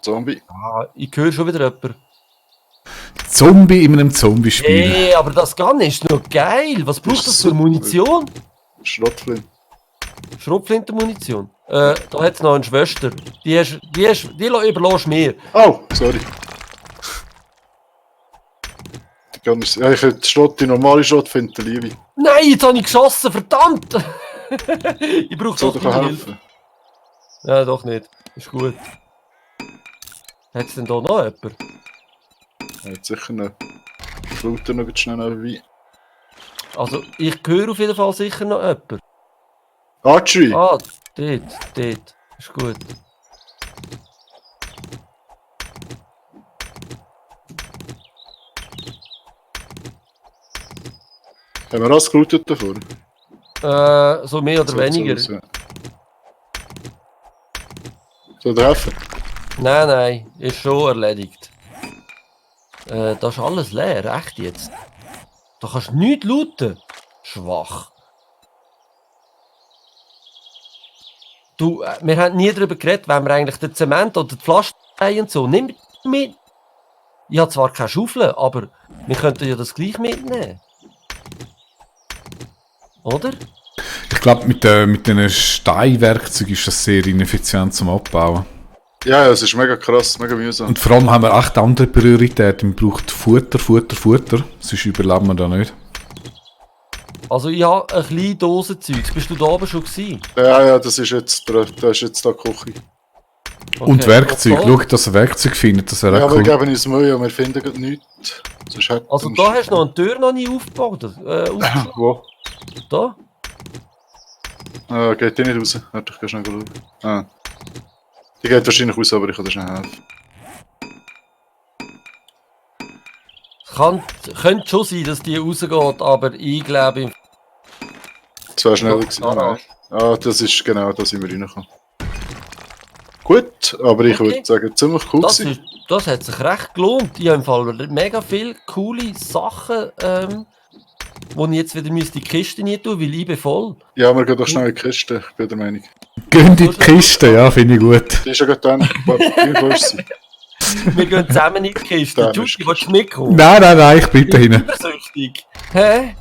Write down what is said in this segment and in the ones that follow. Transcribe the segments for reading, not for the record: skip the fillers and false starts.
Zombie. Ah, ich höre schon wieder jemanden. Zombie in einem Zombie-Spiel. Hey, aber das Gun ist noch geil. Was braucht Ist das so für Munition? Schrottflint. Schrotflintenmunition. Da hat es noch eine Schwester. Die überlässt mir. Oh, sorry. Ja, ich hätte die normale Schrottflinte, liebe. Nein, jetzt habe ich geschossen, verdammt! Ich brauche Soll doch dir deine helfen? Hilfe. Ja, doch nicht. Ist gut. Hat es denn da noch jemanden? Ja, jetzt sicher nicht. Ich loote noch schnell nebenbei. Also, ich höre auf jeden Fall sicher noch jemanden. Archery! Ah, dort. Ist gut. Haben wir alles gelootet davor? So mehr oder weniger. So. Soll dir helfen? Nein, ist schon erledigt. Das ist alles leer, echt jetzt. Da kannst du nichts looten. Schwach. Du, wir haben nie darüber geredet, wenn wir eigentlich den Zement oder die Flaschen und so. Nimm mit. Ich habe zwar keine Schaufel, aber wir könnten ja das gleich mitnehmen. Oder? Ich glaube, mit diesen Steinwerkzeugen ist das sehr ineffizient zum Abbauen. Ja, es ist mega krass, mega mühsam. Und vor allem haben wir echt andere Prioritäten. Man braucht Futter. Sonst überleben wir da nicht. Also ich habe eine kleine Dose Zeugs. Bist du da oben schon gewesen? Ja, das ist jetzt da die Küche. Okay. Und Werkzeug. Okay. Schau, dass ihr Werkzeug findet, das wäre Ja, auch wir cool. geben uns Mühe und wir finden gerade nichts. Sonst hätten Also wir- da hast du noch eine Tür noch nie aufgebaut. Aufgeschlagen. Wo? Da? Geht die nicht raus? Warte, ich kann schnell schauen. Ah. Die geht wahrscheinlich raus, aber ich kann dir schnell helfen. Könnte schon sein, dass die rausgeht, aber ich glaube... Das wäre schneller gewesen. Ah, Das ist genau, da sind wir reingekommen. Gut, aber ich Okay. würde sagen, ziemlich cool gewesen. Das hat sich recht gelohnt. Ich habe im Fall mega viele coole Sachen, wo ich jetzt wieder in die Kiste nie tun, weil ich bin voll. Ja, wir gehen doch schnell in die Kiste, ich bin der Meinung. Gehen in die Kiste, ja, finde ich gut. Die ist ja gerade dann. Irgendwo ist sie. Wir gehen zusammen in die Kiste. Da Judy, ist- willst du mitkommen? Nein, ich bin da Ich bin hinten. übersüchtig. Hä?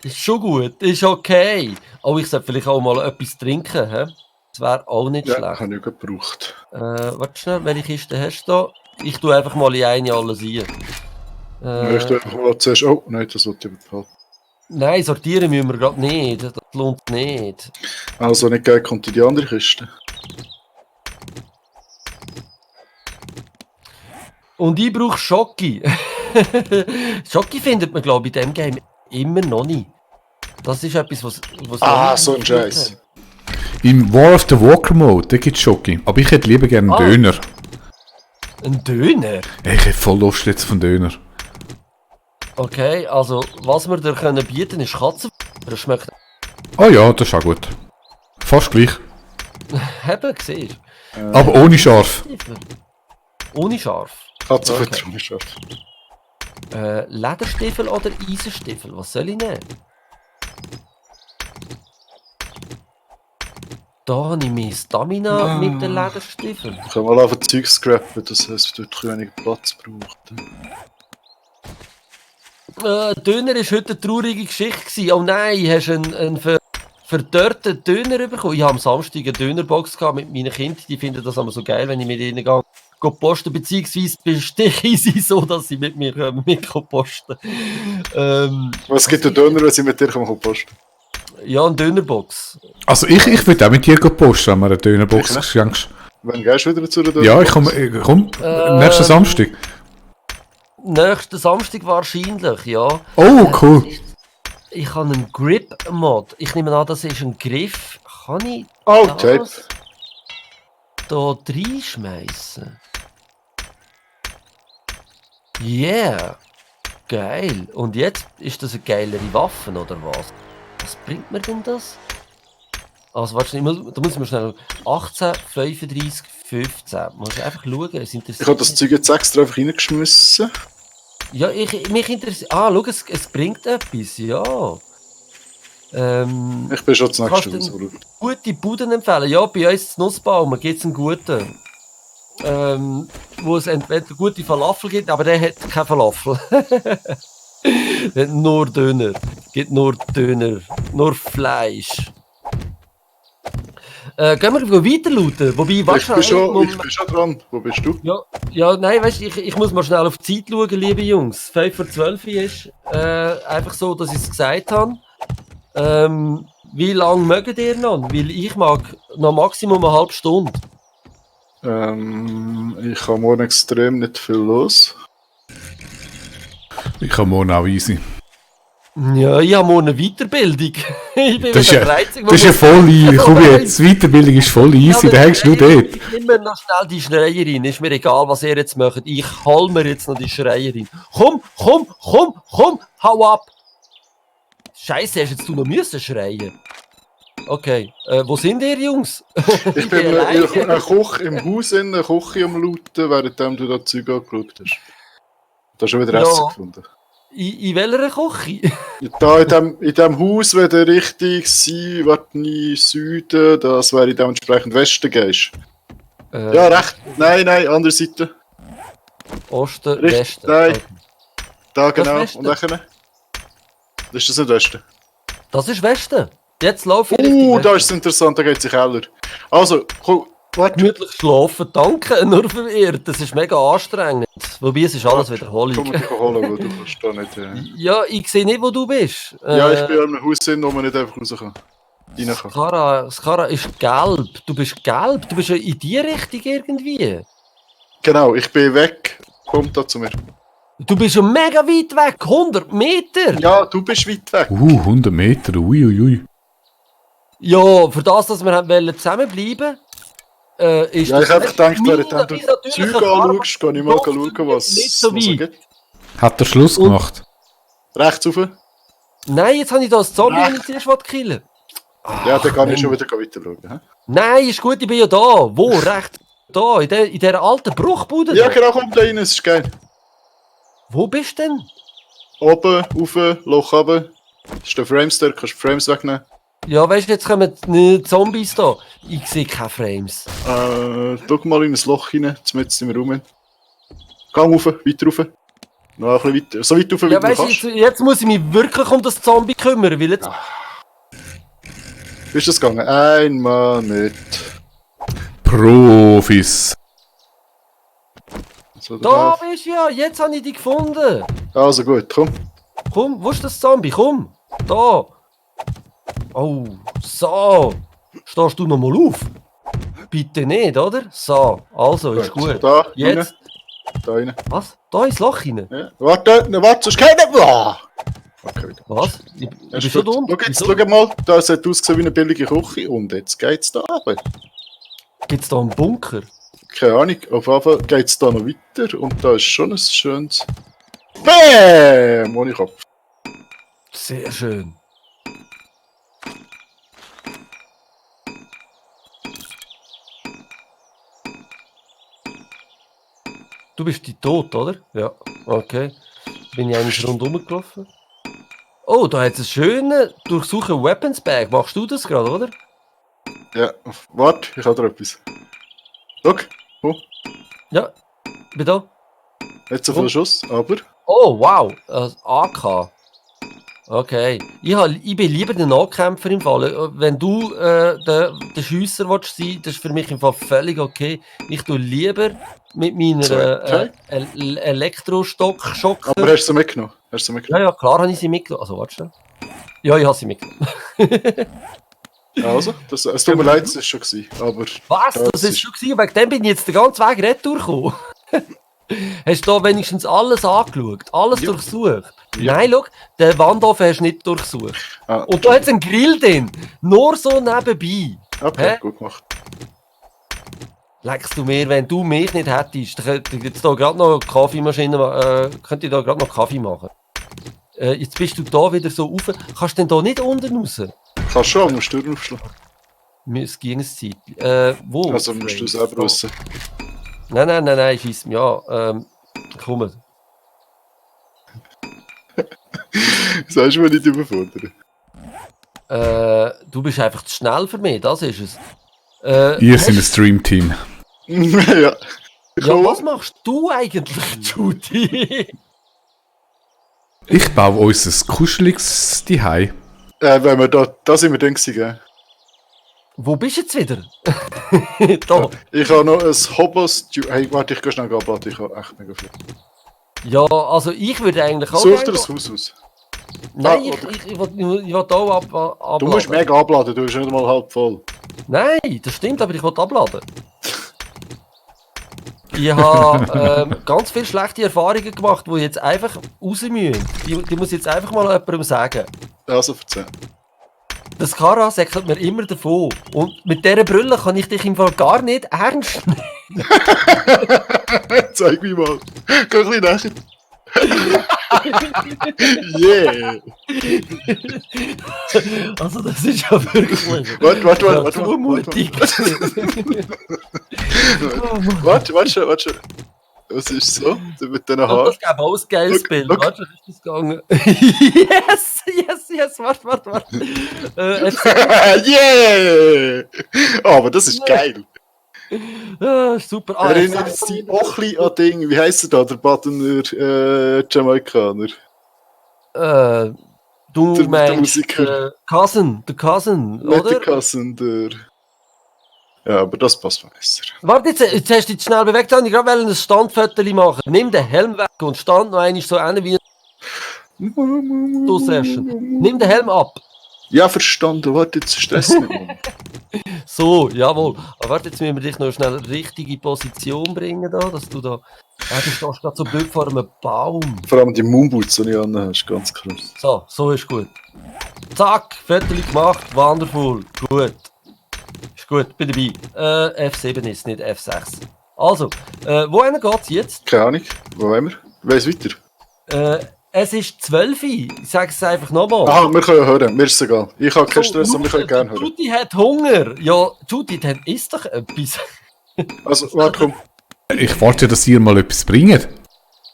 Ist schon gut, ist okay. Aber ich sollte vielleicht auch mal etwas trinken, hä? Das wäre auch nicht Ja, schlecht. habe ich gerade gebraucht. Warte schnell, welche Kiste hast du da? Ich tue einfach mal in eine alles rein. Ich tue einfach mal zuerst. Oh, nein, das wollte ich behalten. Nein, sortieren müssen wir gerade nicht. Das lohnt nicht. Also nicht geil, kommt in die andere Kiste. Und ich brauche Schoki. Schoki findet man, glaube ich, in diesem Game immer noch nicht. Das ist etwas, was noch nicht So ein eingeführt Scheiß. haben. Im War of the Walker Mode, da gibt es Schoki. Aber ich hätte lieber gerne einen Döner. Ein Döner? Ich hätte voll Lust jetzt von Döner. Okay, also was wir dir können bieten ist Katzen. Das schmeckt Oh ja, das ist auch gut. Fast gleich. eben, siehst Aber ohne Scharf. du? Ohne Scharf. Katzenfutter ohne Schaf. Lederstiefel oder Eisenstiefel? Was soll ich nehmen? Da habe ich mehr Stamina mit den Lederstiefeln. Ich kann mal einfach Zeug scrappen, dass es dort ein bisschen weniger Platz braucht. Döner war heute eine traurige Geschichte gewesen. Oh nein, hast du einen verdörrten Döner bekommen? Ich habe am Samstag eine Dönerbox gehabt mit meinen Kindern. Die finden das immer so geil, wenn ich mit ihnen gehe posten, beziehungsweise besteche ich sie so, dass sie mit mir mit posten. Was gibt der Döner, wenn sie mit dir posten? Ja, eine Dönerbox. Also ich würde auch mit dir posten, wenn mir eine Dönerbox Wirklich? schenkst. Wann gehst du wieder zu der Döner? Ja, ich komm nächsten Samstag. Nächsten Samstag wahrscheinlich, ja. Oh, cool. Ich habe einen Grip-Mod. Ich nehme an, das ist ein Griff. Kann ich Oh, das Tape. da reinschmeißen? Yeah! Geil. Und jetzt ist das eine geilere Waffe, oder was? Was bringt mir denn das? Also, warte, da muss man schnell 18, 35, 15. Muss ich einfach schauen. Es Ich habe das Zeug jetzt extra einfach reingeschmissen. Ja, mich interessiert. Ah, schau, es bringt etwas, ja. Ich bin schon das nächste Kannst Haus. du gute Buden empfehlen? Ja, bei uns in Nussbaum gibt es einen guten. Wo es entweder gute Falafel gibt, aber der hat keine Falafel. Der hat nur Döner. Gibt nur Döner. Nur Fleisch. Gehen wir weiter looten? Wobei, Ich bin schon dran. Wo bist du? Ja, nein, weißt du, ich muss mal schnell auf die Zeit schauen, liebe Jungs. 5:12 ist einfach so, dass ich es gesagt habe. Wie lange mögt ihr noch? Weil ich mag noch Maximum eine halbe Stunde. Ich habe morgen extrem nicht viel los. Ich kann morgen auch easy. Ja, ich habe morgen eine Weiterbildung. Ich bin Das ist wieder ja, 13. das ist ja voll easy. Komm jetzt, Weiterbildung ist voll easy. Da hängst du dort. Ich nehme noch schnell die Schreierin. Ist mir egal, was ihr jetzt macht. Ich hol mir jetzt noch die Schreierin. Komm, hau ab! Scheiße, hast jetzt du noch müssen schreien? Okay, wo sind ihr, Jungs? Ich bin ein Koch im Haus, eine Küche am Lauten, während du da Zeug angeschaut hast. Da hast du schon wieder Essen gefunden. In welcher Küche? Da in dem Haus, wenn du richtig Süden, das wäre in dementsprechend Westen gehst. Ja, recht. Nein, andere Seite. Osten, Richtig, Westen. nein. Okay. Da genau. Das ist Und dann? Ist das nicht Westen? Das ist Westen. Jetzt laufe ich Richtung Da ist es interessant, da geht es in den Keller. Also, komm, warte. gemütlich schlafen, danke, nur verirrt. Das ist mega anstrengend. Wobei, es ist alles Wiederholung. Komm dich holen, weil du kannst da nicht... Ja, ich sehe nicht, wo du bist. Ja, ich bin in einem Haus, wo man nicht einfach raus kann. Rein kann. Skara ist gelb. Du bist gelb. Du bist ja in die Richtung irgendwie. Genau, ich bin weg. Komm da zu mir. Du bist ja mega weit weg. 100 Meter. Ja, du bist weit weg. 100 Meter, uiuiui. Ja, für das, dass wir wollen zusammenbleiben ist ja, ich habe gedacht, während du natürliche Zeug anschaust, kann ich mal Karma schauen, was nicht es so so weit. gibt. Hat er Schluss gemacht? Rechts rauf. Nein, jetzt habe ich das Zombie, den ich zuerst killen wollte. Ja, dann kann ich schon wieder weiter schauen. He? Nein, ist gut, ich bin ja da. Wo? Recht da, in dieser alten Bruchbude. Ja, genau, komm da rein, es ist geil. Wo bist du denn? Oben, rauf, Loch runter. Das ist der Frames da, kannst du die Frames wegnehmen. Ja, weißt du, jetzt kommen die Zombies da. Ich sehe keine Frames. Schau mal in ein Loch rein, jetzt sind wir rum. Gang rauf, weiter rauf. Noch ein bisschen weiter, so weit rauf, wie Ja, du weißt kannst. du, jetzt muss ich mich wirklich um das Zombie kümmern, weil jetzt... Wie ist das gegangen? Einmal mit. Profis. So, Da bist du ja, jetzt habe ich dich gefunden. also gut, komm. Komm, wo ist das Zombie? Komm, da. Oh, so. Stehst du noch mal auf? Bitte nicht, oder? So, also, ist gut. Da, Jetzt. rein. Da rein. Was? Da ins Loch rein? Ja. Warte, sonst geht nicht. Okay, wieder. Was? Ich Ja, bin schon dumm. Schau mal, das hat ausgesehen wie eine billige Küche und jetzt geht's da runter. Gibt es da einen Bunker? Keine Ahnung, auf jeden Fall geht's da noch weiter und da ist schon ein schönes... BÄM! Ohne Kopf. Sehr schön. Du bist die tot, oder? Ja, okay. Bin ich eigentlich rundherum gelaufen? Oh, da hat es einen schönen durchsuchen Weapons Bag. Machst du das gerade, oder? Ja, warte, ich habe da etwas. Schau, Ja, bin da. nicht so viel Schuss, aber... Oh, wow. AK. Okay. Ich bin lieber der Nahkämpfer im Fall. Wenn du der Schiesser willst sein, das ist für mich im Fall völlig okay. Ich tue lieber mit meiner Elektrostock-Schocker. Aber hast du sie mitgenommen? Ja, klar habe ich sie mitgenommen. Also, warte schnell. Ja, ich habe sie mitgenommen. Also, es tut mir leid, das war schon gewesen, aber... Was? Das ist schon gewesen? Wegen dem bin ich jetzt den ganzen Weg retour gekommen. Hast du da wenigstens alles angeschaut? Alles durchsucht? Ja. Nein, schau, den Wandofen hast du nicht durchsucht. Ah, Und da hat es einen Grill drin. Nur so nebenbei. okay, Hä? gut gemacht. Leckst du mir, wenn du mich nicht hättest, dann könnte ich jetzt da gerade noch Kaffeemaschine, könnte ich da gerade noch Kaffee machen. Jetzt bist du da wieder so rauf. Kannst du denn da nicht unten raus? Kannst schon, aber musst du aufschlagen. Es ging ein Zeit. Wo? Also musst du selber raus. Nein, scheiss mich an. Komm. Sagst du mir nicht überfordern? Du bist einfach zu schnell für mich, das ist es. Ihr seid ein Stream-Team. Ja. Ja, was machst du eigentlich, Judy? Ich baue uns ein kuscheliges Zuhause. Wenn wir da sind wir drin gewesen, gell? Wo bist du jetzt wieder? Da. Ich habe noch ein Hobos... Hey, warte, ich gehe schnell abladen. Ich habe echt mega viel. Ja, also ich würde eigentlich auch... Such dir das Haus aus. Nein, Ah, ich will auch abladen. Du musst mega abladen, du bist nicht mal halb voll. Nein, das stimmt, aber ich will abladen. Ich habe ganz viele schlechte Erfahrungen gemacht, die jetzt einfach raus müssen. Die muss ich jetzt einfach mal jemandem sagen. Also erzähl. Das Kara säckelt mir immer davon. Und mit dieser Brille kann ich dich im Fall gar nicht ernst nehmen. Zeig mich mal. Geh ein bisschen näher. Yeah! Also das ist ja wirklich... Warte. mutig. Warte schon. Was ist so? Mit diesen Haaren? Das gäbe auch ein geiles Look, Bild. look. Warte, ist das gegangen? yes. Warte. Yeah! Aber das ist geil. Super. Erinnert sich auch ein bisschen an Ding. Wie heisst er da? Der Badener Jamaikaner. Du Der meinst Musiker. der Cousin, Nicht der oder? Kassen, der... Ja, aber das passt besser. Warte, jetzt hast du dich schnell bewegt, ich gerade ein Standfoto machen. Nimm den Helm weg und stand noch einmal so an wie eine Session. Nimm den Helm ab. Ja, verstanden. Warte, jetzt Stress nicht mehr. So, jawohl. Aber warte, jetzt müssen wir dich noch schnell in die richtige Position bringen, da, dass du da... du stehst gerade so blöd vor einem Baum. Vor allem die Moonboots, die ich anhabe, ist ganz krass. So ist gut. Zack, Foto gemacht, wonderful, gut. Ist gut, bin dabei. F7 ist nicht F6. Also, wohin geht's jetzt? Keine Ahnung. Wo wollen wir? Weiss weiter. Es ist 12 Uhr. Ich sage es einfach nochmal. Aha, wir können ja hören. Mir ist es egal. Ich habe keinen Stress, aber wir können gerne hören. Judy hat Hunger. Ja, Judy, dann isst doch etwas. Also, warte, komm. Ich warte, dass ihr mal etwas bringt.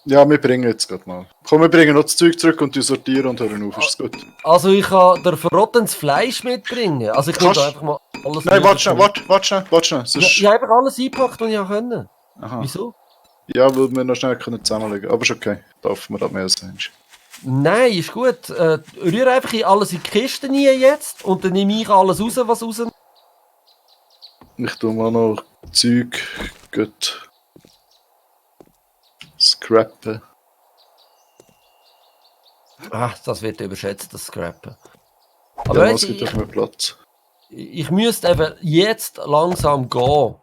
Ja, wir bringen jetzt gerade mal. Komm, wir bringen noch das Zeug zurück und die sortieren und hören auf. Ist das gut? Also ich kann dir verrottenes Fleisch mitbringen. Also ich nehme da einfach mal alles Nein, mit. warte schnell. Ja, Sonst... ich habe einfach alles eingepackt, was ich konnte. Aha. Wieso? Ja, weil wir noch schnell können zusammenlegen. Aber ist okay. Darf man das mehr als eins. Nein, ist gut. Rühre einfach alles in die Kiste rein jetzt und dann nehme ich alles raus, was raus. Ich tue mal noch Zeug gut scrappen. Das wird überschätzt, das Scrappen. Aber Aber ja, weißt es du, gibt auch mehr Platz. ich müsste eben jetzt langsam gehen.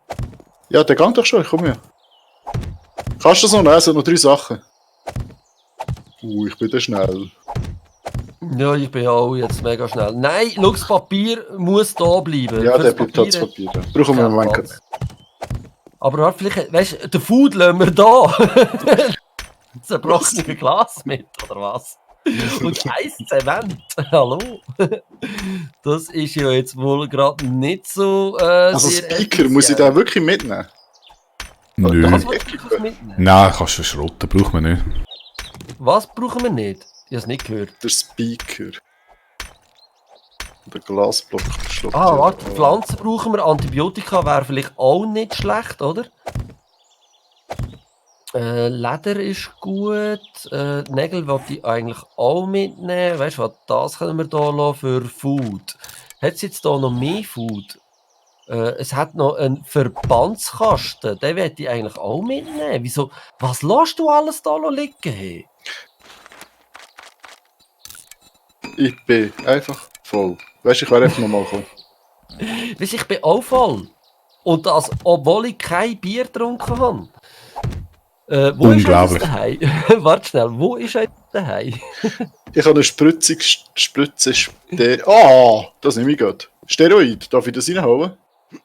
Ja, der geht doch schon. Ich komme her. Kannst du das noch lesen? Noch 3 Sachen. Ich bin da schnell. Ja, ich bin auch jetzt mega schnell. Nein, schau, das Papier muss da bleiben. Ja, Für der das bleibt das Papier. Brauchen wir keinen im Moment Platz. nicht. Aber warte, vielleicht, weißt du, den Food lassen wir da. Zerbrochene Glas mit, oder was? Und Eis Zement. Hallo? Das ist ja jetzt wohl gerade nicht so. Also sehr Speaker, muss ich den wirklich mitnehmen? Nö. Das willst du wirklich mitnehmen? Nein, kannst du schrotten, braucht man nicht. Was brauchen wir nicht? Ich habe es nicht gehört. Der Speaker. Der Glasblock. Warte, Pflanzen brauchen wir. Antibiotika wäre vielleicht auch nicht schlecht, oder? Leder ist gut. Nägel wollte ich eigentlich auch mitnehmen. Weißt du was, das können wir hier lassen für Food. Hat es jetzt hier noch mehr Food? Es hat noch einen Verbandskasten. Den möchte ich eigentlich auch mitnehmen. Wieso? Was lässt du alles da liegen? Hey? Ich bin einfach voll. Weißt du, ich wäre einfach nochmal gekommen. Weißt du, ich bin auch voll. Und das, obwohl ich kein Bier getrunken habe. Wo Unglaublich. ist daheim? Warte schnell, wo ist daheim? Ich habe eine Spritze. Das nehme ich gerade. Steroid, darf ich das reinhauen?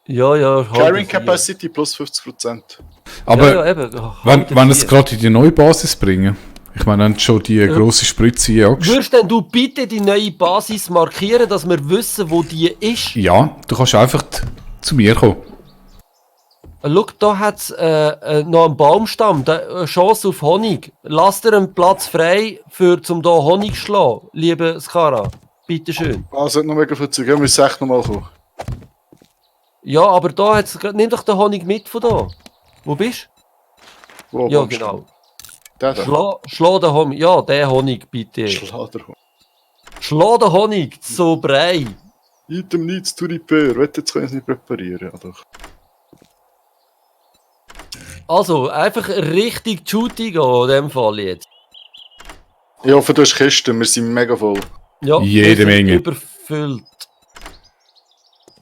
Ja. Carrying Capacity plus 50%. Aber ja, eben. wenn es gerade in die neue Basis bringen, ich meine, wenn du schon die grosse Spritze jagst. Würdest denn du bitte die neue Basis markieren, dass wir wissen, wo die ist? Ja, du kannst einfach zu mir kommen. Schau, da hat es noch einen Baumstamm, eine Chance auf Honig. Lass dir einen Platz frei, um hier Honig zu schlagen, liebe Skara. bitteschön. Also hat noch mega viel Zeug. Wir müssen echt nochmal kommen. Ja, aber da hat's nimm doch den Honig mit von da. Wo bist Wo du? Ja, wohnst du? genau. Der da. Schlau den Honig. Ja, der Honig, bitte. Schladerhund. Schlau den Honig, so brei. Item needs to repair. Jetzt können sie nicht präparieren. Ja, doch. Also, einfach richtig Shooting gehen, in dem Fall jetzt. Ich hoffe, du hast Kisten. Wir sind mega voll. Ja, Jede wir sind Menge. Überfüllt.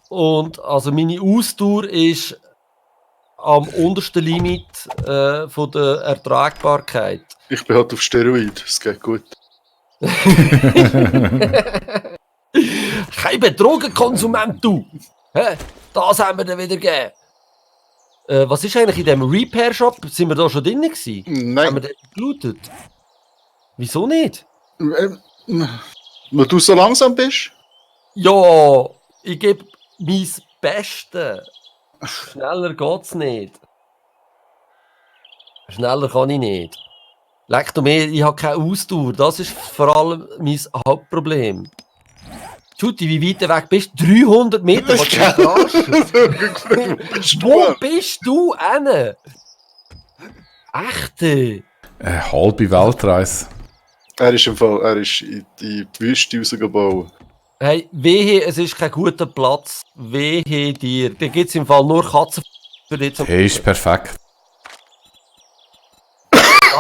Und also meine Ausdauer ist am untersten Limit von der Ertragbarkeit. Ich bin halt auf Steroid. Es geht gut. Kein Drogenkonsument, du! Hä? Das haben wir dann wieder gegeben. Was ist eigentlich in dem Repair-Shop? Sind wir da schon drin gewesen? Haben wir Nein. den gelootet? Wieso nicht? Weil du so langsam bist? Ja, ich gebe mein Bestes. Schneller geht's nicht. Schneller kann ich nicht. Leck du mir, ich habe keine Ausdauer. Das ist vor allem mein Hauptproblem. Juti, wie weit weg bist du? 300 Meter? Was ist Wo bist du hin? Echte? Eine halbe Weltreise. Er ist in die Wüste rausgebaut. Hey, wehe, es ist kein guter Platz. Wehe dir. Da gibt es im Fall nur Katzen für dich zum... Hey, ist perfekt.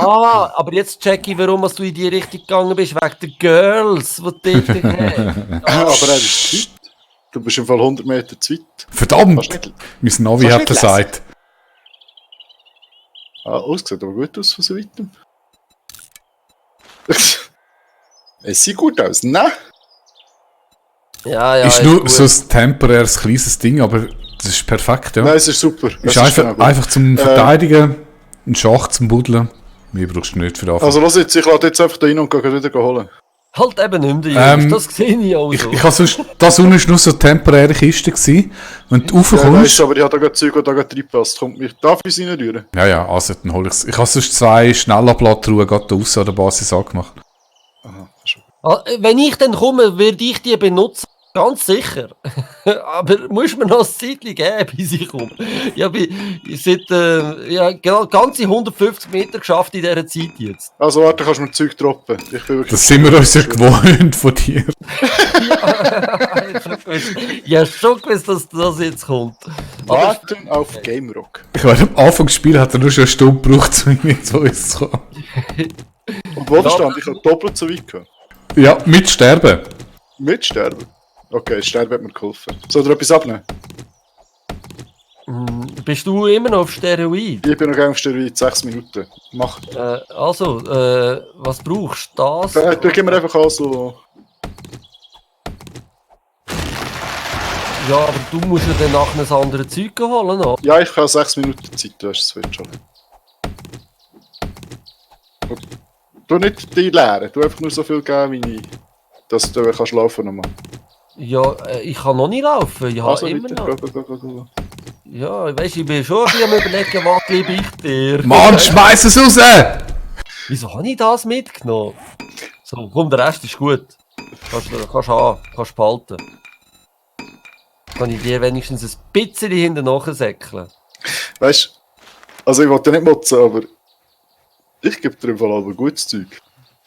Ah, aber jetzt check ich, warum du in die Richtung gegangen bist. Wegen der Girls, die dort haben. Aber er ist zu weit. Du bist im Fall 100 Meter zu weit. Verdammt! Kannst nicht- Mein Navi kannst hat nicht gesagt. Sieht aber gut aus von so weitem. Es sieht gut aus, ne? Ja, Ist nur gut. so ein temporäres kleines Ding, aber das ist perfekt, ja. Nein, es ist super. Ist Es einfach, genau gut. einfach zum Verteidigen, ein Schacht zum Buddeln. Mehr brauchst du nicht für Anfang. Also los jetzt, ich lade jetzt einfach da rein und gehe wieder holen. Halt eben nicht mehr, Jungs. Das sehe ich auch so. Ich habe sonst, das unten war nur so eine temporäre Kiste gewesen. Wenn du Ja, raufkommst... weißt, aber ich habe da gerade Zeug, da gerade reinpasst. Darf ich es reinrühren? Ja, also dann hol ich's. Ich habe sonst 2 Schnellabladruhen gerade da aussen an der Basis angemacht. Aha, das ist schon gut. Wenn ich dann komme, werde ich die benutzen. Ganz sicher. Aber muss mir noch ein Zeitchen geben, bis ich komme. Ich habe seit genau, ganze 150 Meter geschafft in dieser Zeit jetzt. Also warte, kannst du mir Zeug droppen. Ich bin wirklich... Das sind wir uns ja gewohnt von dir. Ich habe schon gewusst, dass das jetzt kommt. Aber Warten auf Game Rock. Ich meine, am Anfang des Spiels hat er nur schon eine Stunde gebraucht, um irgendwie zu uns zu kommen. Und wo der stand? Ich habe doppelt so weit gehabt. Ja, mit Sterben. Mit Sterben? Okay, Sterben hat mir geholfen. Soll dir etwas abnehmen? bist du immer noch auf Steroid? Ich bin noch gerne auf Steroid, 6 Minuten. Mach. Was brauchst du? Das? Du gib mir einfach an so... Ja, aber du musst ja dann nachher ein anderes Zeug holen noch. Ja, ich habe 6 Minuten Zeit, du hast es wird schon. Und du nicht die leeren, du einfach nur so viel geben, wie ich... Dass du kannst laufen nochmal. Ja, ich kann noch nicht laufen. Ich habe Also immer bitte, noch. go. Ja, weißt du, ich bin schon ein bisschen am überlegen, was liebe ich dir. Mann, schmeiß es raus! Wieso habe ich das mitgenommen? So, komm, der Rest ist gut. Kannst haben, kannst behalten. Kann ich dir wenigstens ein bisschen hinten nachsäckeln? Weißt du, also ich wollte nicht motzen, aber... Ich gebe dir im Fall aber gutes Zeug.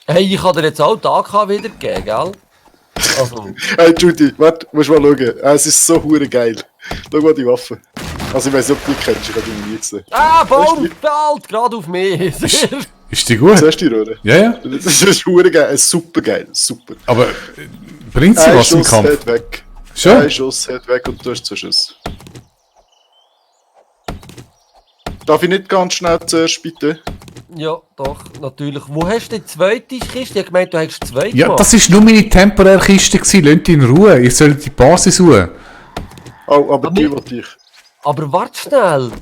Hey, ich kann dir jetzt auch die AK wiedergeben, gell? Also, Hey Judy, warte, musst mal schauen. Es ist so hure geil. Schau mal die Waffe. Also ich weiß nicht, ob du die kennst, ich habe die nie gesehen. Baum, bald, gerade auf mich. Ist die gut? Siehst du die Röhre? Ja, ja. Das ist hure geil, super geil, super. Aber bringt sie Ein was im Schuss Kampf? hat weg. Schon? Ein Schuss hat weg und du hast 2 Schüsse. Darf ich nicht ganz schnell zuerst, bitte? Ja, doch, natürlich. Wo hast du die zweite Kiste? Ich habe gemeint, du hättest 2 Ja, gemacht. das war nur meine temporäre Kiste. Lasst ihn in Ruhe. Ich soll die Basis suchen. Oh, aber die nicht- wollte ich. Aber warte schnell.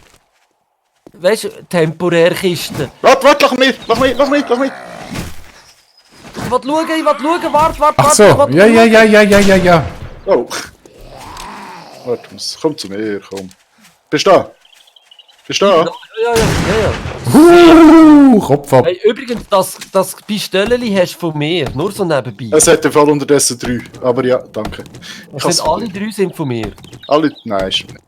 Weißt du, temporär Kiste. Warte, lass mich! Ich will schauen, warte. Ach so. Ja. Oh. Warte, komm zu mir, komm. Bist du da? Bist du da? Ja. Kopf ab. Hey, übrigens, das Pistelleli hast du von mir, nur so nebenbei. Es hat im Fall unterdessen 3. Aber ja, danke. Alle 3 sind von mir. Alle? Nein, ist nicht.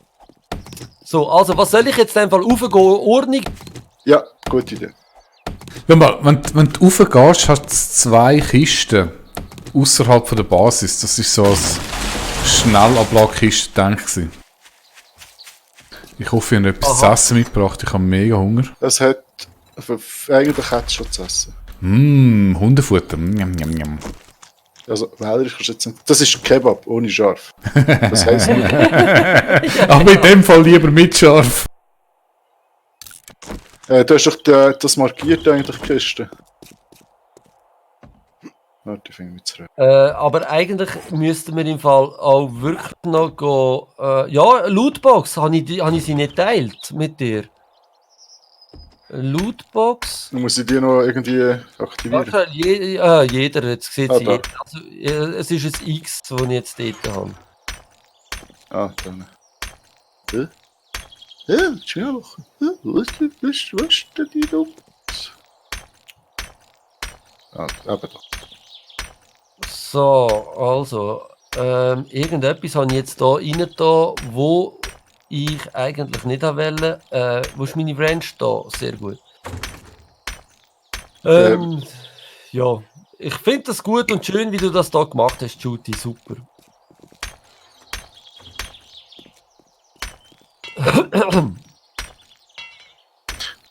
So, also was soll ich jetzt in dem Fall raufgehen? Ordnung? Ja, gute Idee. Schau mal, wenn du raufgehst, hast du 2 Kisten außerhalb der Basis. Das ist so als Schnellablagekiste gedacht. Ich hoffe, ihr habt etwas zu essen mitgebracht. Ich habe mega Hunger. Es hat. Eigentlich hat es schon zu essen. Hundefutter. Njam, njam, njam. Also, wählerisch kannst du jetzt nicht. Das ist Kebab ohne Scharf. Das heisst nicht. Aber in dem Fall lieber mit Scharf. Du hast doch das markiert, eigentlich, die Kiste. Warte, ich finde mich zurück. Aber eigentlich müssten wir im Fall auch wirklich noch gehen. Ja, Lootbox, habe ich sie nicht teilt mit dir? Lootbox. Dann muss ich die noch irgendwie aktivieren. Warte, jeder, jetzt sieht sie da. jeder. Also, es ist ein X, das ich jetzt dort habe. Dann. Ja, schnell. Was ist denn die da? Eben da. So, also, irgendetwas habe ich jetzt hier rein da, wo ich eigentlich nicht wollte. Wo ist meine Range da? Sehr gut. Ja, ich finde das gut und schön, wie du das da gemacht hast, Judy, super.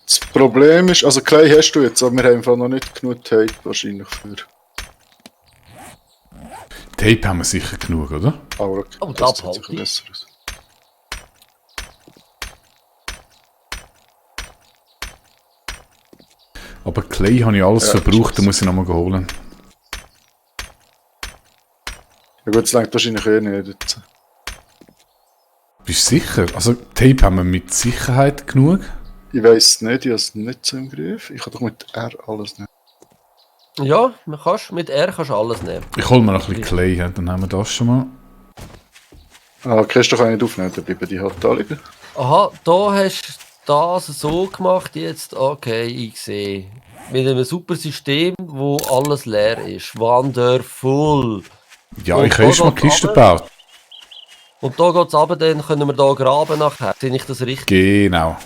Das Problem ist, also Clay hast du jetzt, aber wir haben einfach noch nicht genug Tape wahrscheinlich für. Tape haben wir sicher genug, oder? Aber okay, Oh, das da sieht sicher behalte ich. besser aus. Aber Clay habe ich alles Ja, verbraucht, da Scheiße. muss ich nochmal holen. Ja gut, das reicht wahrscheinlich eh nicht jetzt. Bist du sicher? Also Tape haben wir mit Sicherheit genug. Ich weiss nicht, ich habe es nicht so im Griff. Ich kann doch mit R alles nehmen. Ja, mit R kannst du alles nehmen. Ich hole mir noch ein bisschen Clay, ja, dann haben wir das schon mal. Ah, kannst du doch auch nicht aufnehmen, dann bleiben die halt da liegen. Aha, da hast du das so gemacht jetzt. Okay, ich sehe. Mit einem super System, wo alles leer ist. Wonderful. Ja, Und ich habe erst mal da die Kiste geht's gebaut. Und da geht es runter, dann können wir da graben nachher. Sehe ich das richtig? Genau.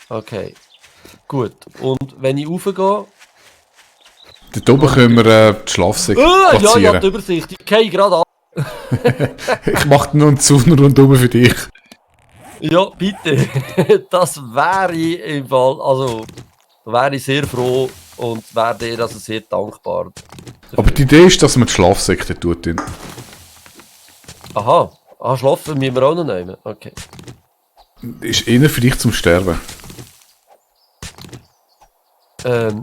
Okay. Gut. Und wenn ich raufgehe... Dort oben können wir die Schlafsäcke ja, platzieren. die Übersicht. Ich gehe gerade ab. Ich mache nur einen Zaun rundum für dich. Ja, bitte. Das wäre ich im Fall... Also, da wäre ich sehr froh und wäre dir also sehr dankbar. Aber die Idee ist, dass man die Schlafsäcke dort tun. Aha. Schlafen müssen wir auch noch nehmen. Okay. Ist eher für dich zum Sterben.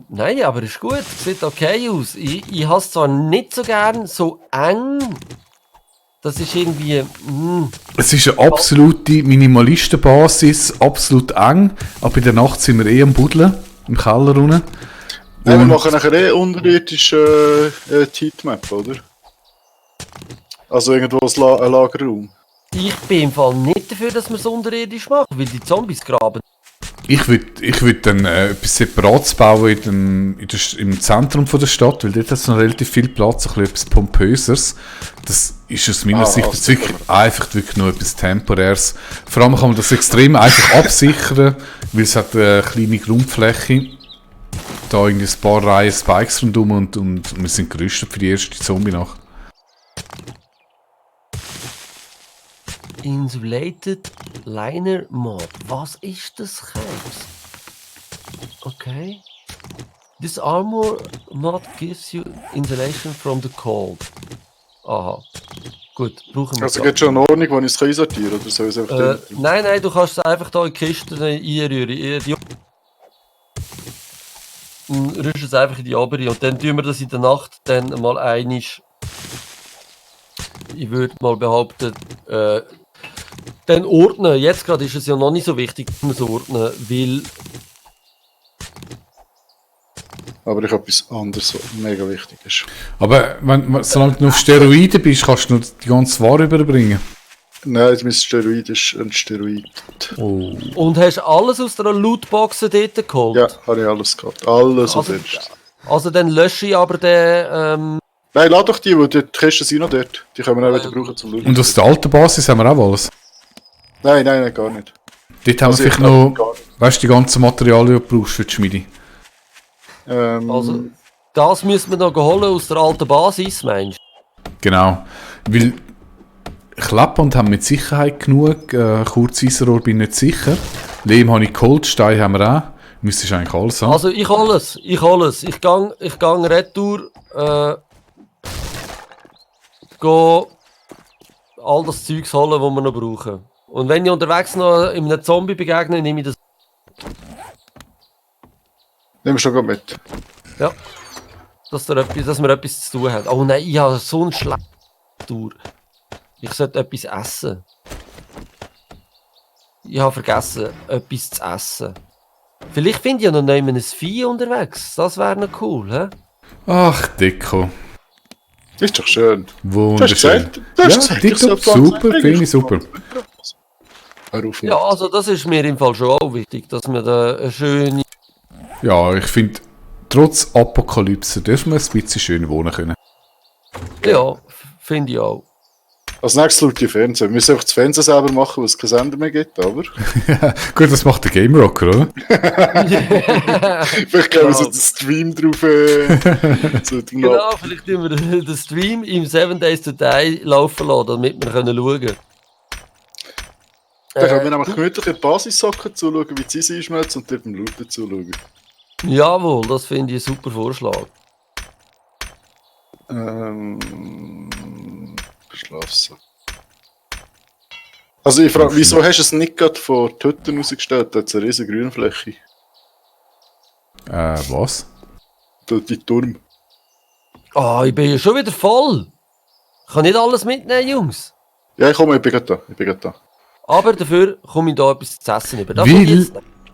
Nein, aber ist gut. Sieht okay aus. Ich habe es zwar nicht so gern so eng. Das ist irgendwie... Es ist eine absolute Minimalistenbasis, absolut eng. Aber in der Nacht sind wir am Buddeln, im Keller unten. Wir machen nachher unterirdische Heatmap, oder? Also irgendwo ein Lagerraum. Ich bin im Fall nicht dafür, dass wir es unterirdisch machen, weil die Zombies graben. Ich würd dann etwas Separates bauen im Zentrum von der Stadt, weil dort hat es noch relativ viel Platz, ein bisschen etwas Pompöseres. Das ist aus meiner Sicht jetzt wirklich nur etwas Temporäres. Vor allem kann man das extrem einfach absichern, weil es hat eine kleine Grundfläche. Da irgendwie ein paar Reihen Spikes rundum und wir sind gerüstet für die erste Zombie-Nacht. Insulated Liner Mod. Was ist das, Krebs? Okay. This armor mod gives you insulation from the cold. Aha. Gut, brauchen wir Also gibt es schon eine Ordnung, wo ich es einsortieren kann, oder soll ich es einfach drin? Nein, du kannst es einfach hier in die Kisten einrühren. Rührst es einfach in die obere und dann tun wir das in der Nacht dann mal einisch. Ich würde mal behaupten, dann ordnen. Jetzt gerade ist es ja noch nicht so wichtig, dass wir es ordnen, weil... Aber ich habe etwas anderes, was mega wichtig ist. Aber solange du auf Steroiden bist, kannst du nur die ganze Ware überbringen. Nein, mein Steroid ist ein Steroid. Oh. Und hast alles aus der Lootbox dort geholt? Ja, habe ich alles gehabt. Alles Also- auf Insta. Also dann lösche ich aber den... Nein, lad doch die Kisten sind noch dort. Die können wir auch wieder brauchen zum Looten. Und aus der alten Basis haben wir auch alles. Nein, gar nicht. Dort haben wir vielleicht noch, weißt du, die ganzen Materialien, die du brauchst für die Schmiede. Also, das müssen wir noch holen aus der alten Basis, meinst du? Genau. Weil Klappen und haben mit Sicherheit genug. Kurzeisenrohr bin ich nicht sicher. Lehm habe ich geholt, Stein haben wir auch. Müsstest eigentlich alles haben. Also ich hole es. Ich gang retour. Go all das Zeugs holen, das wir noch brauchen. Und wenn ich unterwegs noch in einem Zombie begegne, nehme ich das. Nehmen wir schon gut mit. Ja. Dass wir etwas zu tun haben. Oh nein, ich habe so einen schlechten Tour. Ich sollte etwas essen. Ich habe vergessen, etwas zu essen. Vielleicht finde ich ja noch ein Vieh unterwegs. Das wäre noch cool, hä? Ach, Deko. Ist doch schön. Wunderschön. Du hast gesagt, Ja, tipptopp, super, finde ich super. Hör auf. Ja, also das ist mir im Fall schon auch wichtig, dass wir da eine schöne... Ja, ich finde, trotz Apokalypse dürfen wir ein bisschen schön wohnen können. Ja, finde ich auch. Als nächstes schaut die Fernsehen. Wir müssen einfach das Fernsehen selber machen, weil es keinen Sender mehr gibt, aber... Gut, das macht der Game Rocker, oder? Vielleicht können wir so den Stream drauf... so Genau, vielleicht tun wir den Stream im 7 Days to Die laufen lassen, damit wir schauen können. Dann können wir nämlich gemütlich in die Basis hocken, zuschauen, wie die Eisen einschmelzen und dort beim Looten zuschauen. Jawohl, das finde ich einen super Vorschlag. Schlafsack. Also ich frage, wieso hast du es nicht gerade vor die Hütten rausgestellt? Da hat es eine riesige Grünfläche. Was? Die Turm. Ah, ich bin ja schon wieder voll. Ich kann nicht alles mitnehmen, Jungs. Ja, ich komme, ich bin gerade da. Aber dafür komme ich da etwas zu essen über. Das Weil- kommt jetzt.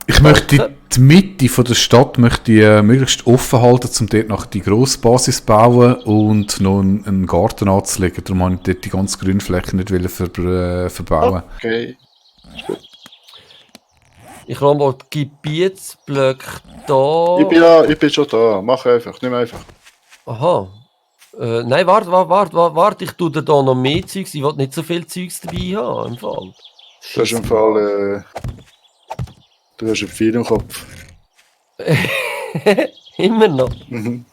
Ich möchte die Mitte von der Stadt möchte ich, möglichst offen halten, um dort noch die grosse Basis zu bauen und noch einen Garten anzulegen. Darum wollte ich dort die ganze Grünfläche nicht verbauen. Okay. Ich habe mal Gebietsblöcke da. Ich bin schon da. Mach einfach, nimm einfach. Aha. Nein, warte, ich tue dir da noch mehr Zeugs. Ich will nicht so viel Zeugs dabei haben, im Fall. Du hast im Fall... du hast ein Pfeil im Kopf. Immer noch. Mhm.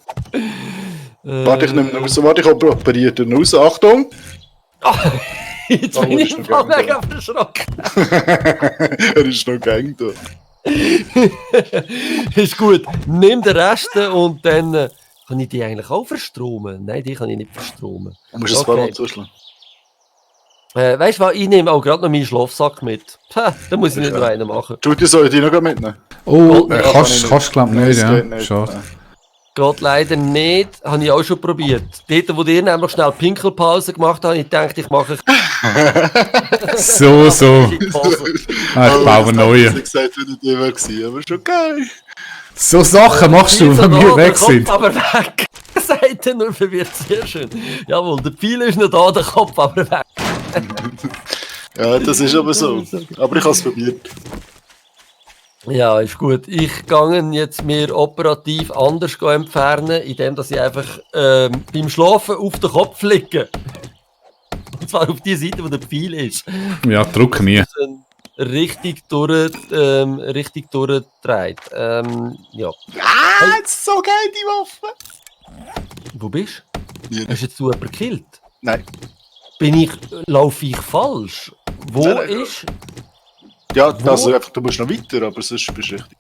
Warte, ich nehme raus. Warte, ich operiere den raus. Achtung! Jetzt Oh, bin das ich ist im Fall noch geil. mega verschrocken. Er ist noch gang da. Ist gut. Nimm den Rest und dann kann ich die eigentlich auch verstromen. Nein, die kann ich nicht verstromen. Du musst das Okay. Ballon zuschlagen. Weißt du was, ich nehme auch gerade noch meinen Schlafsack mit. Pah, da muss ich nicht noch einen machen. Judy, soll ich die noch mitnehmen? Oh, Ja, kannst glaube ich nicht, Das ja. geht nicht. Schade. Geht leider nicht, habe ich auch schon probiert. Dort, wo ihr nämlich schnell Pinkelpause gemacht habt, ich dachte, ich mache So. Pause. Ich baue neue. Ich gesagt, wenn ich die war, aber schon geil. So Sachen machst du, wenn wir weg sind. Aber weg. Seid ihr nur verwirrt, sehr schön. Jawohl, der Pfeil ist noch da, der Kopf aber weg. Ja, das ist aber so. Aber ich habe es probiert. Ja, ist gut. Ich gehe jetzt mir operativ anders entfernen, indem dass ich einfach beim Schlafen auf den Kopf liege. Und zwar auf die Seite, wo der Pfeil ist. Ja, druck nie. Richtig durchdreht. Ja. So geil, die Waffe! Wo bist Ja. du? Hast jetzt du jemanden gekillt? Nein. Laufe ich falsch? Wo Nein. ist? Ja, Wo? also einfach, du musst noch weiter, aber sonst bist du richtig.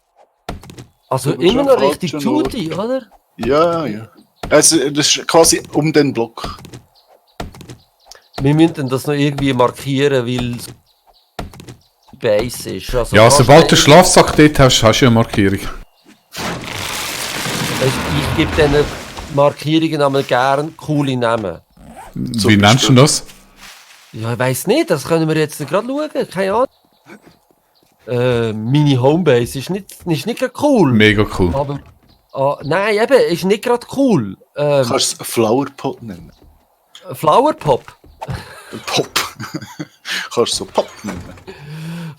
Also Du bist immer am noch richtig falschen Judy, oder? Ja. Also, das ist quasi um den Block. Wir müssen das noch irgendwie markieren, weil es Base ist. Also Ja, kannst sobald du du- den Schlafsack dort hast, hast du eine Markierung. Ich gebe diesen Markierungen einmal gerne coole Namen. Wie nennst du das? Ja, ich weiss nicht, das können wir jetzt gerade schauen, keine Ahnung. Meine Homebase ist nicht gerade cool. Mega cool. Aber, nein, eben, ist nicht gerade cool. Du kannst es Flowerpot nennen. Flowerpop. Pop. Kannst du so Pop nehmen.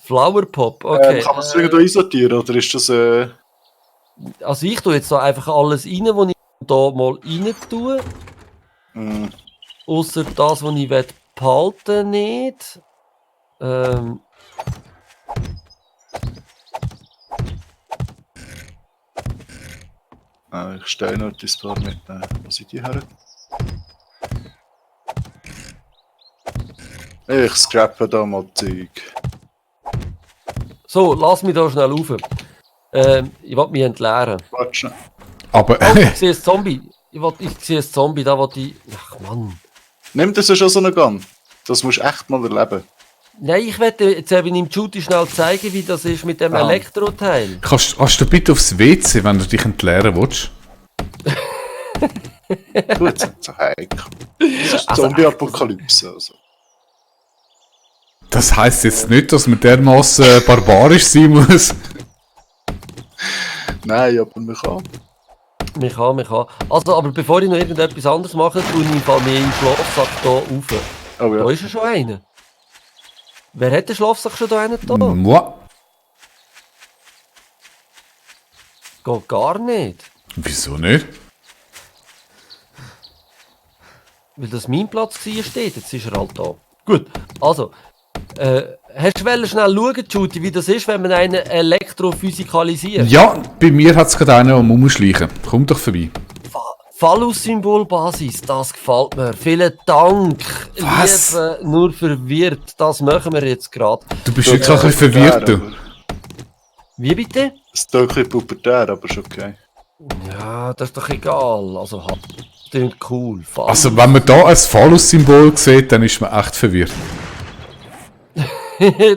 Flower Pop, okay. Kann man es irgendwo einsortieren oder ist das... Also ich tue jetzt da einfach alles rein, was ich da mal rein tue. Ausser das, was ich behalten nicht. Ich stehe noch das paar mitnehmen. Was sind die her? Ich scrappe da mal Zeug. So, lass mich da schnell rauf. Ich will mich entleeren. Warte schnell. Aber Oh, ich sehe ein Zombie. Ich sehe ein Zombie, da will ich... Ach Mann. Nimm das schon so einen Gun. Das musst du echt mal erleben. Nein, ich werde jetzt eben im Judy schnell zeigen, wie das ist mit dem Elektroteil. kannst du bitte aufs WC, wenn du dich entleeren willst? Du, jetzt sind so heikel. Das ist Zombie-Apokalypse. Also. Das heisst jetzt nicht, dass man dermaßen barbarisch sein muss. Nein, aber man kann. Man kann. Also, aber bevor ich noch irgendetwas anderes mache, tue ich mir im Schlafsack hier rauf. Oh ja. Da ist ja schon einer. Wer hat den Schlafsack schon da einen da? Moi. Geht gar nicht. Wieso nicht? Weil das mein Platz war, steht. Jetzt ist er halt da. Gut, also. Hast du schnell schauen, Judy, wie das ist, wenn man einen elektrophysikalisiert? Ja, bei mir hat es gerade einen am Rumschleichen. Komm doch vorbei. Phallus-Symbolbasis, das gefällt mir. Vielen Dank. Was? Liebe, nur verwirrt. Das machen wir jetzt gerade. Du bist wirklich ein bisschen verwirrt, du. Wie bitte? Es ist ein bisschen pubertär, aber ist okay. Ja, das ist doch egal. Also, das klingt cool. Phallus. Also, wenn man da ein Phallus-Symbol sieht, dann ist man echt verwirrt.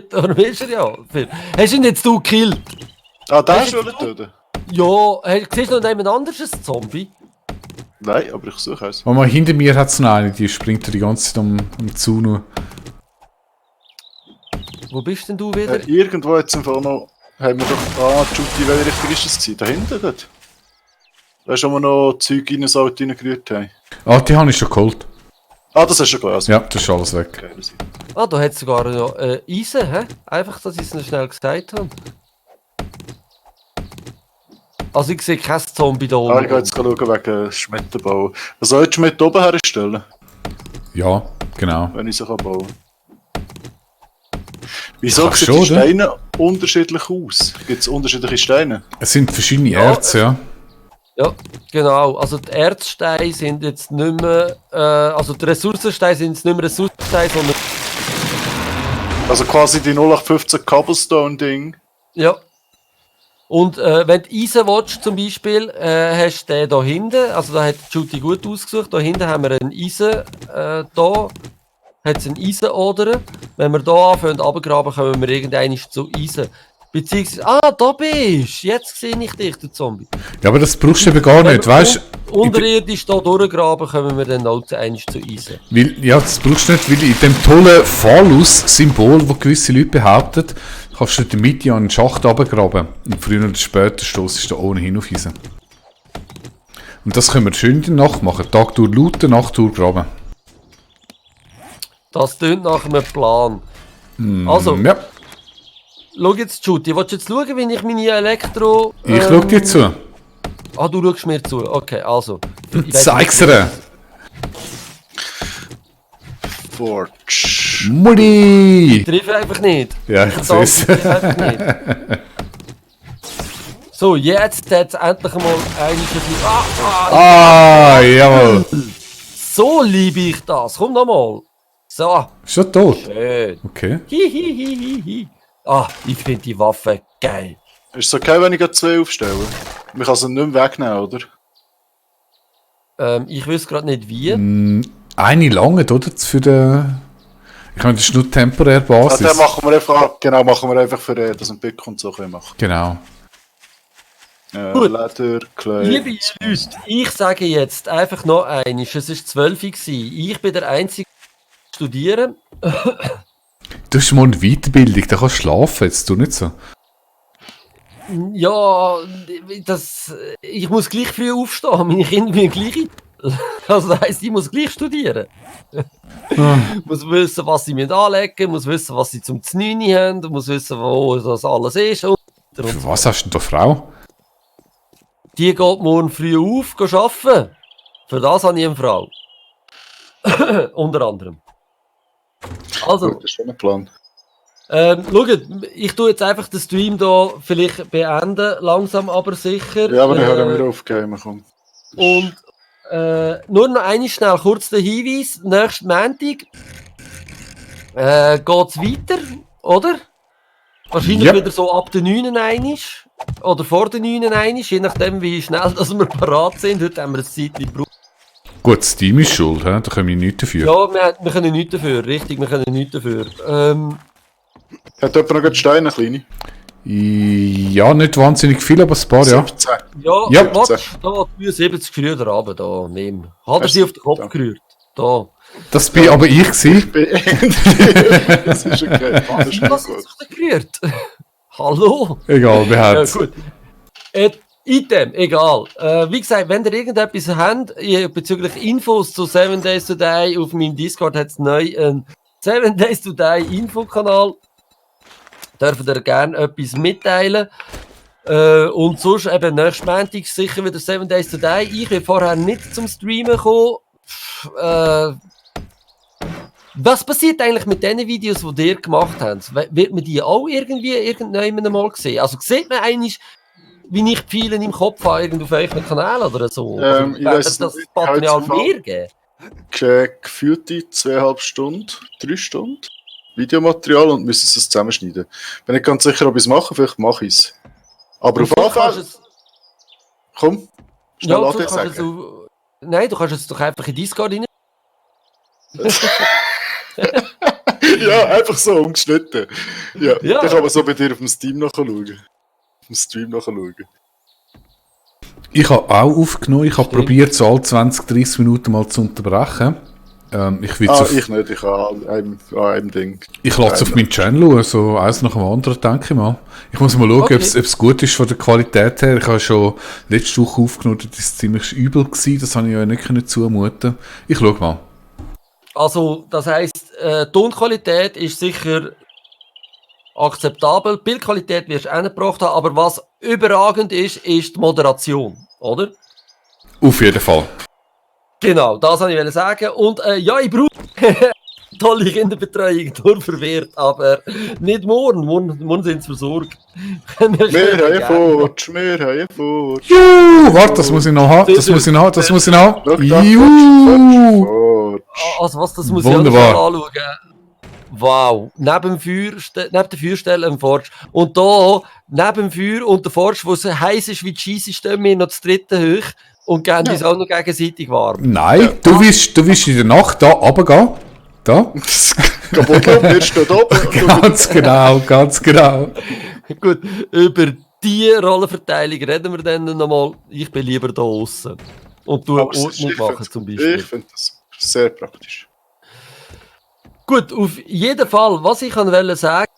Darum ist er ja. Hast du ihn jetzt du gekillt? Ah, den hast du töten? Ja, siehst du noch jemand anderes Zombie? Nein, aber ich suche es. Aber hinter mir hat es noch eine, die springt die ganze Zeit um Zaun. Wo bist denn du wieder? Irgendwo jetzt im Fall noch... Haben wir doch... Ah, Judy, welche Richtung ist das gewesen? Da hinten dort? Da ist, wo wir noch Zeug in ein Auto reingerührt haben. Ah, die habe ich schon geholt. Ah, das hast du schon gelesen? Ja, das ist alles weg. Okay, das ist... Ah, da hat es sogar noch Eisen, hä? Einfach, dass ich es noch schnell gesagt habe. Also ich sehe kein Zombie da oben. Ah, ich gehe jetzt schauen wegen Schmettenbau. Was soll ich Schmidt oben herstellen? Ja, genau. Wenn ich sie bauen kann. Wieso Kannst sehen schon, die Steine unterschiedlich aus? Gibt es unterschiedliche Steine? Es sind verschiedene Erze, ja. Ja, genau. Also die Erzsteine sind jetzt nicht mehr... also die Ressourcensteine sind jetzt nicht mehr Ressourcensteine, sondern... Also quasi die 0815 Cobblestone-Ding. Ja. Und wenn du Eisen willst, zum Beispiel, hast du den da hinten, also da hat Judy gut ausgesucht, da hinten haben wir einen Eisen, da hat es einen Eisenoder. Wenn wir hier anfangen runtergraben, kommen wir irgendwann zu Eisen. Beziehungsweise, da bist du, jetzt sehe ich dich, der Zombie. Ja, aber das brauchst du eben gar nicht, weißt du? Unterirdisch hier durchgraben, kommen wir dann auch zu Eisen. Ja, das brauchst du nicht, weil in dem tollen Phallus-Symbol, das gewisse Leute behaupten, kannst du in der Mitte einen Schacht runtergraben. Und früher oder später stossest du da ohnehin auf Eisen. Und das können wir schön in der Nacht machen. Tag durch looten, Nacht durch graben. Das tönt nach einem Plan. Also, Ja, schau jetzt, Judy, willst du jetzt schauen, wie ich meine Elektro... ich schau dir zu. Ah, du schaust mir zu. Okay, also. Zeig's dir. Forge. Mutti! Ich treffe einfach nicht. Ja, ich Verdammt, seh's. ich treffe einfach nicht. So, jetzt hat es endlich mal einiges... Ah, jawohl. So liebe ich das. Komm nochmal. So, Schon tot? schön. Okay. Hihihihihi. Ah, ich finde die Waffe geil. Ist es okay, wenn ich gerade 2 aufstelle? Man kann sie nicht mehr wegnehmen, oder? Ich weiß gerade nicht wie. Eine lange, oder? Für den... Ich meine, das ist nur temporär Basis. Dann machen wir einfach, genau, machen wir einfach für das ein Pick und so können machen. Genau. Gut. Leder, Clay. Liebe Leute, ich sage jetzt einfach noch eines. Es war 12 Uhr. Ich bin der Einzige, der studieren. Du hast mal eine Weiterbildung, da kannst du schlafen, jetzt tu nicht so. Ja, ich muss gleich früh aufstehen. Meine Kinder müssen gleich. Also das heisst, ich muss gleich studieren. muss wissen, was sie anlegen müssen, muss wissen, was sie zum 9 haben, muss wissen, wo das alles ist. Und Für was hast du denn da Frau? die geht morgen früh auf, geht arbeiten. Für das habe ich eine Frau. Unter anderem. Also, Das ist schon ein Plan. schaut, ich tue jetzt einfach den Stream hier vielleicht beenden, langsam aber sicher. Ja, aber dann hören wir aufgeben. Komm. Und nur noch einmal schnell kurz der Hinweis. Nächsten Montag geht es weiter, oder? Wahrscheinlich Yep. wieder so ab der 9 einmal. Oder vor der 9 einmal, je nachdem wie schnell dass wir parat sind. Heute haben wir ein Zeitchen gebraucht. Gut, das Team ist schuld, he? Da können wir nichts dafür. Ja, wir können nichts dafür, richtig, wir können nichts dafür. Hat jemand noch einen Stein, eine kleine? Ja, nicht wahnsinnig viel, aber ein paar, ja. 17. Ja, Ja. Watch, da 73 gerührt runter, da, nimm. Hat er sie auf den Kopf gerührt? Da. Das bin aber ich gewesen. Das ist okay. Das ist Was gut. hat sich denn gerührt? Hallo? Egal, wir haben Ja, es. gut. Item, egal. Wie gesagt, wenn ihr irgendetwas habt, bezüglich Infos zu 7 Days to Die, auf meinem Discord hat es neu einen 7 Days to Die Infokanal. Dürft ihr gerne etwas mitteilen. Und sonst eben nächsten Montag sicher wieder 7 Days to Die. Ich bin vorher nicht zum Streamen gekommen. Was passiert eigentlich mit den Videos, die ihr gemacht habt? Wird man die auch irgendwann mal sehen? Also sieht man eigentlich, wie ich die Pfeile im Kopf habe, irgendwo auf euren Kanal oder so? Ich weiss das nicht, Material Fall. mehr geben? Gefühlte 2,5 Stunden, 3 Stunden Videomaterial und müssen es zusammenschneiden. Bin nicht ganz sicher, ob ich es mache, vielleicht mache ich es. Aber auf jeden Fall, komm, schnell Ja, AD sagen. Nein, du kannst es doch einfach in Discord rein. Ja, einfach so umgeschnitten. Ja, Ja. dann kann man so bei dir auf dem Steam nachschauen. Auf dem Stream nachschauen. Ich habe auch aufgenommen, ich habe Stimmt. probiert, so alle 20, 30 Minuten mal zu unterbrechen. Ich will Ich nicht, ich habe an einem Ding. Ich lasse es auf meinen Channel schauen, so eins nach dem anderen, denke ich mal. Ich muss mal schauen, Okay. ob es gut ist von der Qualität her. Ich habe schon letzte Woche aufgenommen, das war ziemlich übel gewesen, das habe ich ja nicht können zumuten. Ich schaue mal. Also, das heisst, Tonqualität ist sicher akzeptabel, Bildqualität wirst du auch nicht gebracht haben, aber was überragend ist, ist die Moderation, oder? Auf jeden Fall. Genau, das wollte ich sagen. Und ja, ich brauche tolle Kinderbetreuung, nur verwehrt, aber nicht morgen. Morgen sind sie versorgt. Wir haben Fortsch, wir haben Fortsch. Juhu, warte, das muss ich noch haben, das muss ich noch haben, das muss ich noch haben. Schau da, Juhu. Fortsch. Also was, das muss ich Wunderbar. auch noch anschauen. Wow, neben der Feuerstelle im Forsch. Und da, neben dem Feuer und der Forsch, wo es heiß ist wie die Scheisse, stehen wir noch das dritte hoch und geben uns auch noch gegenseitig warm. Nein, du willst in der Nacht da runtergehen. Da. Kaputt, wir stehen oben. Ganz genau, ganz genau. Gut, über diese Rollenverteilung reden wir dann nochmal. Ich bin lieber da außen. Und du Ordnung machen zum Beispiel. Ich finde das sehr praktisch. Gut, auf jeden Fall, was ich wollte sagen,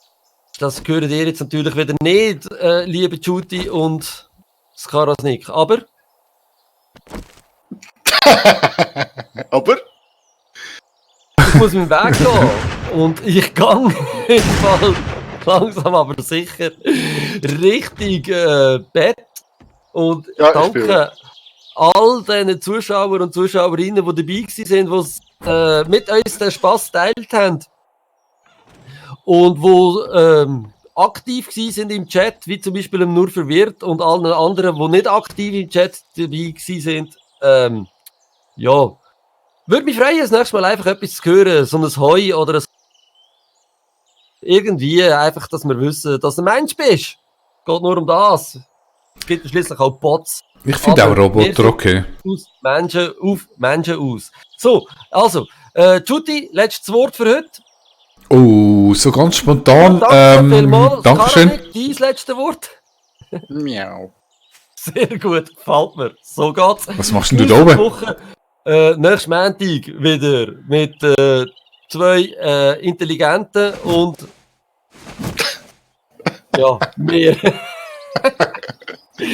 das gehört ihr jetzt natürlich wieder nicht, liebe Judy und Skarasnik, aber Aber ich muss meinen Weg gehen und ich gehe jedenfalls langsam aber sicher Richtung Bett und Ja, ich danke all den Zuschauern und Zuschauerinnen, die dabei sind, die mit uns den Spass geteilt haben und die aktiv sind im Chat, wie zum Beispiel im Nur Verwirrt und allen anderen, die nicht aktiv im Chat dabei sind. Ja, würde mich freuen, das nächste Mal einfach etwas zu hören, so ein Heu oder ein irgendwie, einfach, dass wir wissen, dass du ein Mensch bist. Geht nur um das. Es gibt schließlich auch Bots. Ich finde auch Aber Roboter wir okay. Aus Menschen auf Menschen aus. So, also, Judy, letztes Wort für heute. Oh, so ganz spontan. Danke vielmals. Dankeschön. Karamel, dein letztes Wort. miau. Sehr gut, gefällt mir. So geht's. Was machst denn du da oben? Woche, nächsten Montag wieder mit 2 Intelligenten und ja, mehr. Das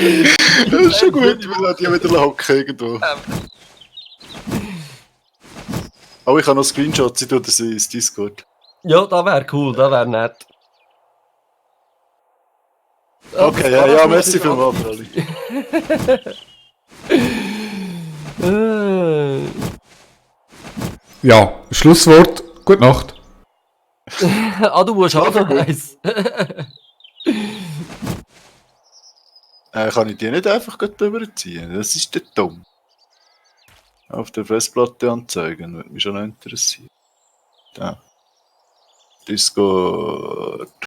ist schon gut, weil die wieder hocken irgendwo. Oh, ich habe noch Screenshots, ich tue das ins Discord. Ja, das wäre cool, das wäre nett. Okay, ja, merci vielmals, Frali. Ja, Schlusswort. Gute Nacht. Du musst auch noch eins. Kann ich die nicht einfach überziehen? Das ist nicht dumm. Auf der Festplatte anzeigen, würde mich schon noch interessieren. Da. Discord.